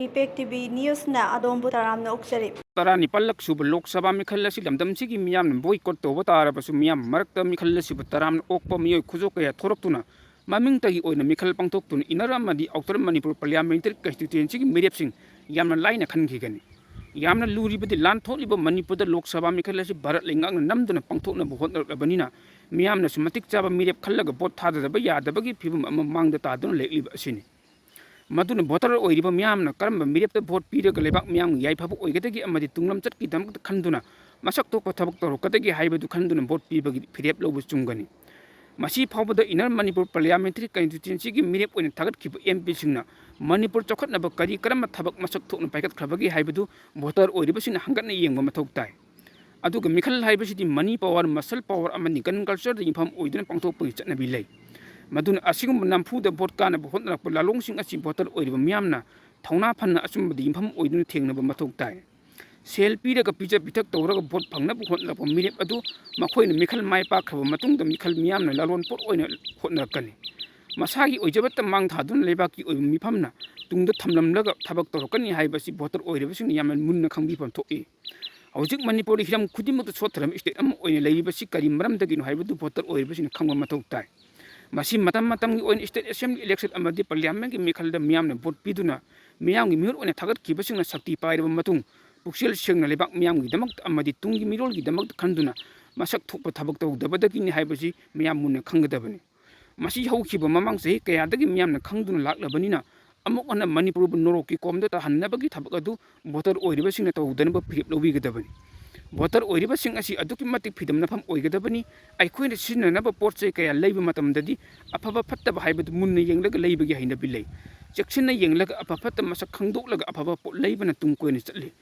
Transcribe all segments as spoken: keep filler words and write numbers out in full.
Impact T V Newsꯅ ꯑꯗꯣꯝꯕꯨ ꯇꯔꯥꯝꯅ ꯑꯣꯛꯆꯔꯤ꯫ ꯇꯔꯥꯅꯤꯄꯥꯜꯂꯛ ꯁꯨꯕ ꯂꯣꯛ ꯁꯚꯥ ꯃꯤꯈꯜ ꯑꯁꯤ ꯂꯝꯗꯝꯁꯤꯒꯤ ꯃꯤꯌꯥꯝꯅ boycott ꯇꯧꯕ ꯇꯥꯔꯕꯁꯨ, ꯃꯤꯌꯥꯝ ꯃꯔꯛꯇ ꯃꯤꯈꯜ ꯑꯁꯤꯕꯨ ꯇꯔꯥꯝꯅ ꯑꯣꯛꯄ ꯃꯤꯑꯣꯏ ꯈꯨꯖꯣꯞ ꯀꯌꯥ ꯊꯣꯔꯛꯇꯨꯅ ꯃꯃꯤꯡꯇꯒꯤ ꯑꯣꯏꯅ ꯃꯤꯈꯜ ꯄꯥꯡꯊꯣꯛꯇꯨꯅ Inner ꯑꯃꯗꯤ Outer ꯃꯅꯤꯄꯨꯔ Parliamentary Constituencyꯒꯤ ꯃꯤꯔꯦꯞꯁꯤꯡ ꯌꯥꯝꯅ ꯂꯥꯏꯅ ꯈꯟꯈꯤꯒꯅꯤ꯫ ꯌꯥꯝꯅ ꯂꯨꯔꯤꯕꯗꯤ ꯂꯥꯟ ꯊꯣꯛꯂꯤꯕ ꯃꯅꯤꯄꯨꯔꯗ ꯂꯣꯛ ꯁꯚꯥ ꯃꯤꯈꯜ ꯑꯁꯤ ꯚꯥꯔꯠ ꯂꯩꯉꯥꯛꯅ ꯅꯝꯗꯨꯅ ꯄꯥꯡꯊꯣꯛꯅꯕ ꯍꯣꯠꯅꯔꯛꯂꯕꯅꯤꯅ, ꯃꯤꯌꯥꯝꯅꯁꯨ ꯃꯇꯤꯛ ꯆꯥꯕ ꯃꯤꯔꯦꯞ ꯈꯜꯂꯒ vote ꯊꯥꯗꯗꯕ ꯌꯥꯗꯕꯒꯤ ꯐꯤꯕꯝ ꯑꯃ ꯃꯥꯡꯗ ꯇꯥꯗꯨꯅ ꯂꯩꯔꯛꯂꯤꯕ ꯑꯁꯤꯅꯤ꯫ ꯃꯗꯨꯅ voter ꯑꯣꯏꯔꯤꯕ ꯃꯤꯌꯥꯝꯅ ꯀꯔꯝꯕ ꯃꯤꯔꯦꯞꯇ vote ꯄꯤꯔꯒ ꯂꯩꯕꯥꯛ ꯃꯤꯌꯥꯝꯒꯤ ꯌꯥꯏꯐꯕ ꯑꯣꯏꯒꯗꯒꯦ ꯑꯃꯗꯤ ꯇꯨꯡꯂꯝꯆꯠꯀꯤꯗꯃꯛꯇ ꯈꯟꯗꯨꯅ ꯃꯁꯛ ꯊꯣꯛꯄ ꯊꯕꯛ ꯇꯧꯔꯛꯀꯗꯒꯦ ꯍꯥꯏꯕꯗꯨ ꯈꯟꯗꯨꯅ vote ꯄꯤꯕꯒꯤ ꯐꯤꯔꯦꯞ ꯂꯧꯕ ꯆꯨꯝꯒꯅꯤ꯫ ꯃꯁꯤ ꯐꯥꯎꯕꯗ Inner ꯃꯅꯤꯄꯨꯔ Parliamentary Constituencyꯒꯤ ꯃꯤꯔꯦꯞ ꯑꯣꯏꯅ ꯊꯥꯒꯠꯈꯤꯕ MPꯁꯤꯡꯅ ꯃꯅꯤꯄꯨꯔ ꯆꯥꯎꯈꯠꯅꯕ ꯀꯔꯤ ꯀꯔꯝꯕ ꯊꯕꯛ ꯃꯁꯛ ꯊꯣꯛꯅ ꯄꯥꯏꯈꯠꯈ꯭ꯔꯕꯒꯦ ꯍꯥꯏꯕꯗꯨ voter ꯑꯣꯏꯔꯤꯕꯁꯤꯡꯅ ꯍꯪꯒꯠꯅ ꯌꯦꯡꯕ ꯃꯊꯧ ꯇꯥꯏ꯫ ꯑꯗꯨꯒ ꯃꯤꯈꯜ ꯍꯥꯏꯕꯁꯤꯗꯤ money power, muscle power ꯑꯃꯗꯤ gun cultureꯗ ꯌꯨꯝꯐꯝ ꯑꯣꯏꯗꯨꯅ ꯄꯥꯡꯊꯣꯛꯄꯒꯤ ꯆꯠꯅꯕꯤ ꯂꯩ꯫ ꯃꯗꯨꯅ ꯑꯁꯤꯒꯨꯝꯕ ꯅꯝꯐꯨꯗ vote ꯀꯥꯅꯕ ꯍꯣꯠꯅꯔꯛꯄ ꯂꯥꯂꯣꯡꯁꯤꯡ ꯑꯁꯤ voter ꯑꯣꯏꯔꯤꯕ ꯃꯤꯌꯥꯝꯅ ꯊꯧꯅꯥ ꯐꯅ ꯑꯆꯨꯝꯕꯗ ꯌꯨꯝꯐꯝ ꯑꯣꯏꯗꯨꯅ ꯊꯦꯡꯅꯕ ꯃꯊꯧ ꯇꯥꯏ꯫ ꯁꯦꯜ ꯄꯤꯔꯒ ꯄꯤꯖ ꯄꯤꯊꯛ ꯇꯧꯔꯒ vote ꯐꯪꯅꯕ ꯍꯣꯠꯅꯔꯛꯄ ꯃꯤꯔꯦꯞ ꯑꯗꯨ ꯃꯈꯣꯏꯅ ꯃꯤꯈꯜ ꯃꯥꯏ ꯄꯥꯛꯈ꯭ꯔꯕ ꯃꯇꯨꯡꯗ ꯃꯤꯈꯜ ꯃꯤꯌꯥꯝꯅ ꯂꯥꯂꯣꯟ ꯄꯣꯠ ꯑꯣꯏꯅ ꯍꯣꯠꯅꯔꯛꯀꯅꯤ꯫ ꯃꯁꯥꯒꯤ ꯑꯣꯏꯖꯕꯇ ꯃꯥꯡ ꯊꯥꯗꯨꯅ ꯂꯩꯕꯥꯛꯀꯤ ꯑꯣꯏꯕ ꯃꯤꯐꯝꯅ ꯇꯨꯡꯗ ꯊꯝꯂꯝꯂꯒ ꯊꯕꯛ ꯇꯧꯔꯛꯀꯅꯤ ꯍꯥꯏꯕꯁꯤ voter ꯑꯣꯏꯔꯤꯕꯁꯤꯡꯅ ꯌꯥꯝꯅ ꯃꯨꯟꯅ ꯈꯪꯕꯤꯐꯝ ꯊꯣꯛꯏ꯫ ꯍꯧꯖꯤꯛ ꯃꯅꯤꯄꯨꯔꯗ ꯍꯤꯔꯝ ꯈꯨꯗꯤꯡꯃꯛꯇ ꯁꯣꯠꯊꯔꯕ state ꯑꯃ ꯑꯣꯏꯅ ꯂꯩꯔꯤꯕꯁꯤ ꯀꯔꯤ ꯃꯔꯝꯗꯒꯤꯅꯣ ꯍꯥꯏꯕꯗꯨ voter ꯑꯣꯏꯔꯤꯕꯁꯤꯡꯅ ꯈꯪꯕ ꯃꯊꯧ ꯇꯥꯏ꯫ ꯃꯁꯤ ꯃꯇꯝ ꯃꯇꯝꯒꯤ ꯑꯣꯏꯅ state assembly election ꯑꯃꯗꯤ parliamentꯀꯤ ꯃꯤꯈꯜꯗ ꯃꯤꯌꯥꯝꯅ vote ꯄꯤꯗꯨꯅ ꯃꯤꯌꯥꯝꯒꯤ ꯃꯤꯍꯨꯠ ꯑꯣꯏꯅ ꯊꯥꯒꯠꯈꯤꯕꯁꯤꯡꯅ ꯁꯛꯇꯤ ꯄꯥꯏꯔꯕ ꯃꯇꯨꯡ, ꯄꯨꯛꯆꯦꯜ ꯁꯦꯡꯅ ꯂꯩꯕꯥꯛ ꯃꯤꯌꯥꯝꯒꯤꯗꯃꯛꯇ ꯑꯃꯗꯤ ꯇꯨꯡꯒꯤ ꯃꯤꯔꯣꯜꯒꯤꯗꯃꯛꯇ ꯈꯟꯗꯨꯅ ꯃꯁꯛ ꯊꯣꯛꯄ ꯊꯕꯛ ꯇꯧꯗꯕꯗꯒꯤꯅꯤ ꯍꯥꯏꯕꯁꯤ ꯃꯤꯌꯥꯝ ꯃꯨꯟꯅ ꯈꯪꯒꯗꯕꯅꯤ꯫ ꯃꯁꯤ ꯍꯧꯈꯤꯕ ꯃꯃꯥꯡ ꯆꯍꯤ ꯀꯌꯥꯗꯒꯤ ꯃꯤꯌꯥꯝꯅ ꯈꯪꯗꯨꯅ ꯂꯥꯛꯂꯕꯅꯤꯅ, ꯑꯃꯨꯛ ꯍꯟꯅ ꯃꯅꯤꯄꯨꯔꯕꯨ ꯅꯣꯔꯣꯛꯀꯤ ꯀꯣꯝꯗ ꯇꯥꯍꯟꯅꯕꯒꯤ ꯊꯕꯛ ꯑꯗꯨ voter ꯑꯣꯏꯔꯤꯕꯁꯤꯡꯅ ꯇꯧꯗꯅꯕ ꯐꯤꯔꯦꯞ ꯂꯧꯕꯤꯒꯗꯕꯅꯤ꯫ Voter ꯑꯣꯏꯔꯤꯕꯁꯤꯡ ꯑꯁꯤ ꯑꯗꯨꯛꯀꯤ ꯃꯇꯤꯛ ꯐꯤꯗꯝꯅꯐꯝ ꯑꯣꯏꯒꯗꯕꯅꯤ꯫ ꯑꯩꯈꯣꯏꯅ ꯁꯤꯖꯤꯟꯅꯅꯕ ꯄꯣꯠ ꯆꯩ ꯀꯌꯥ ꯂꯩꯕ ꯃꯇꯝꯗꯗꯤ ꯑꯐꯕ ꯐꯠꯇꯕ ꯍꯥꯏꯕꯗꯨ ꯃꯨꯟꯅ ꯌꯦꯡꯂꯒ ꯂꯩꯕꯒꯤ ꯍꯩꯅꯕꯤ ꯂꯩ꯫ ꯆꯦꯛꯁꯤꯟꯅ ꯌꯦꯡꯂꯒ ꯑꯐ ꯐꯠꯇ ꯃꯁꯛ ꯈꯪꯗꯣꯛꯂꯒ ꯑꯐꯕ ꯄꯣꯠ ꯂꯩꯕꯅ ꯇꯨꯡ ꯀꯣꯏꯅ ꯆꯠꯂꯤ꯫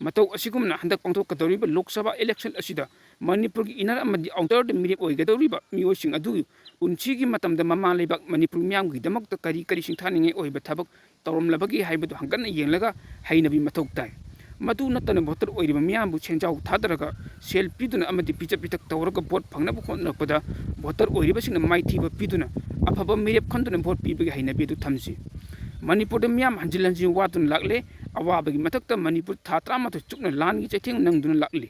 ꯃꯇꯧ ꯑꯁꯤꯒꯨꯝꯅ ꯍꯟꯗꯛ ꯄꯥꯡꯊꯣꯛꯀꯗꯧꯔꯤꯕ ꯂꯣꯛ ꯁꯚꯥ election ꯑꯁꯤꯗ ꯃꯅꯤꯄꯨꯔꯒꯤ inner ꯑꯃꯗꯤ outerꯗ ꯃꯤꯔꯦꯞ ꯑꯣꯏꯒꯗꯧꯔꯤꯕ ꯃꯤꯑꯣꯏꯁꯤꯡ ꯑꯗꯨ ꯄꯨꯟꯁꯤꯒꯤ ꯃꯇꯝꯗ ꯃꯃꯥ ꯂꯩꯕꯥꯛ ꯃꯅꯤꯄꯨꯔ ꯃꯤꯌꯥꯝꯒꯤꯗꯃꯛꯇ ꯀꯔꯤ ꯀꯔꯤ ꯁꯤꯡꯊꯥꯅꯤꯡꯉꯥꯏ ꯑꯣꯏꯕ ꯊꯕꯛ ꯇꯧꯔꯝꯂꯕꯒꯦ ꯍꯥꯏꯕꯗꯨ ꯍꯪꯒꯠꯅ ꯌꯦꯡꯂꯒ ꯍꯩꯅꯕꯤ ꯃꯊꯧ ꯇꯥꯏ꯫ ꯃꯗꯨ ꯅꯠꯇꯅ voter ꯑꯣꯏꯔꯤꯕ ꯃꯤꯌꯥꯝꯕꯨ ꯁꯦꯟꯖꯥꯎ ꯊꯥꯗꯔꯒ ꯁꯦꯜ ꯄꯤꯗꯨꯅ ꯑꯃꯗꯤ ꯄꯤꯖ ꯄꯤꯊꯛ ꯇꯧꯔꯒ vote ꯐꯪꯅꯕ ꯍꯣꯠꯅꯔꯛꯄꯗ voter ꯑꯣꯏꯔꯤꯕꯁꯤꯡꯅ ꯃꯥꯏꯊꯤꯕ ꯄꯤꯗꯨꯅ ꯑꯐꯕ ꯃꯤꯔꯦꯞ ꯈꯟꯗꯨꯅ vote ꯄꯤꯕꯒꯤ ꯍꯩꯅꯕꯤ ꯑꯗꯨ ꯊꯝꯁꯤ꯫ ꯃꯅꯤꯄꯨꯔꯗ ꯃꯤꯌꯥꯝ ꯍꯟꯖꯤꯟ ꯍꯟꯖꯤꯟ ꯋꯥꯗꯨꯅ ꯂꯥꯛꯂꯦ꯫ ꯑꯋꯥꯕꯒꯤ ꯃꯊꯛꯇ ꯃꯅꯤꯄꯨꯔ ꯊꯥ ꯇꯔꯥꯃꯥꯊꯣꯏ ꯆꯨꯞꯅ ꯂꯥꯟꯒꯤ ꯆꯩꯊꯦꯡ ꯅꯪꯗꯨꯅ ꯂꯥꯛꯂꯤ꯫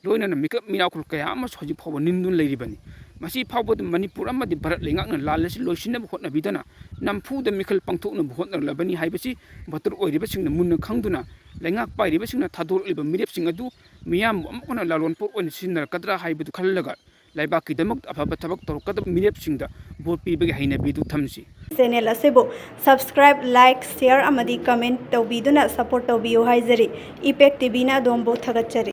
ꯂꯣꯏꯅꯅ ꯃꯤꯀꯞ ꯃꯤꯔꯥꯎꯈꯨꯜ ꯀꯌꯥ ꯑꯃꯁꯨ ꯍꯧꯖꯤꯛ ꯐꯥꯎꯕ ꯅꯤꯟꯗꯨꯅ ꯂꯩꯔꯤꯕꯅꯤ꯫ ꯃꯁꯤ ꯐꯥꯎꯕꯗ ꯃꯅꯤꯄꯨꯔ ꯑꯃꯗꯤ ꯚꯥꯔꯠ ꯂꯩꯉꯥꯛꯅ ꯂꯥꯜ ꯑꯁꯤ ꯂꯣꯏꯁꯤꯟꯅꯕ ꯍꯣꯠꯅꯕꯤꯗꯅ ꯅꯝꯐꯨꯗ ꯃꯤꯈꯜ ꯄꯥꯡꯊꯣꯛꯅꯕ ꯍꯣꯠꯅꯔꯛꯂꯕꯅꯤ ꯍꯥꯏꯕꯁꯤ ꯚꯣꯇꯔ ꯑꯣꯏꯔꯤꯕꯁꯤꯡꯅ ꯃꯨꯟꯅ ꯈꯪꯗꯨꯅ ꯂꯩꯉꯥꯛ ꯄꯥꯏꯔꯤꯕꯁꯤꯡꯅ ꯊꯥꯗꯣꯔꯛꯂꯤꯕ ꯃꯤꯔꯦꯞꯁꯤꯡ ꯑꯗꯨ ꯃꯤꯌꯥꯝꯕꯨ ꯑꯃꯨꯛ ꯍꯟꯅ ꯂꯥꯂꯣꯟ ꯄꯣꯠ ꯑꯣꯏꯅ ꯁꯤꯖꯤꯟꯅꯔꯛꯀꯗ꯭ꯔꯥ ꯍꯥꯏꯕꯗꯨ ꯈꯜꯂꯒ ꯂꯩꯕꯥꯛꯀꯤꯗꯃꯛ ꯑꯐꯕ ꯊꯕꯛ ꯇꯧꯔꯛꯀꯗꯕ ꯃꯤꯔꯦꯞꯁꯤꯡꯗ ꯚꯣꯠ ꯄꯤꯕꯒꯤ ꯍꯩꯅꯕꯤꯗꯨ ꯊꯝꯁꯤ꯫ Channel ꯑꯁꯤꯕꯨ subscribe, like, share ꯑꯃꯗꯤ comment ꯇꯧꯕꯤꯗꯨꯅ support ꯇꯧꯕꯤꯌꯨ ꯍꯥꯏꯖꯔꯤ꯫ ꯏꯄꯦꯛ ꯇꯤꯚꯤꯅ ꯑꯗꯣꯝꯕꯨ ꯊꯥꯒꯠꯆꯔꯤ꯫